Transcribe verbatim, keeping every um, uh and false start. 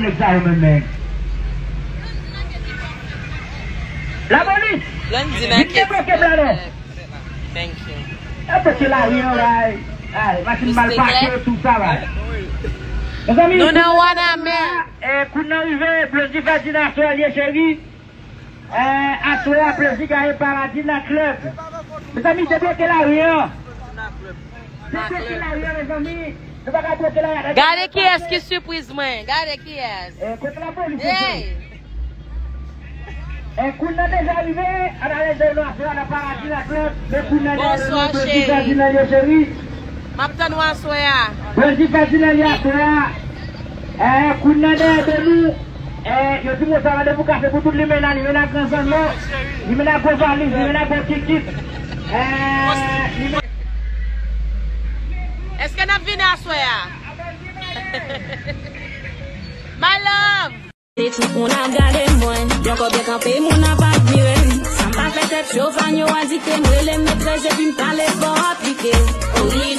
Nèg sa yo menm, men. Lapolis! Vin debloke m la non. Thank you. Ap bloke lari an, bay. Ay, machin mal pake, tou sa, bay. Mezanmi, nou nan Wanament. Eh, Queen nan rive, Blondedy Ferdinand, Soelie Cherie. Eh, aswè a, Plezi gaye Paradi nan klèb. Mezanmi, debloke lari an. Debloke lari an, mezanmi. Nou pa ka bloke lari an. Gade kiyès ki sipriz mwen. Gade kiyès. Eh, kote lapolis, mesye? Hey! Eh, Queen nan deja rive. An ale de nou aswè a nan Paradi nan klèb. Men Queen nan dèyè nou, Blondedy Ferdinand, Soelie Cherie. M ap tann ou aswè a. Blondedy Ferdinand aswè a. Eh, Queen nan dèyè de nou. Eh, yo di m sa randevou kase pou tout limena, limena Gran Zanno, limena Gwo Valiz, limena Gwo Kikit. Eh, limena... Èske n ap vini aswè a? My love! Se tout moun ap gade mwen, yon kò byen kanpe, moun ap admire m. Sa m pa fè tèt cho, fan yo adikte m, rele m metrès, epi m pale fò aplike. Oh yeah.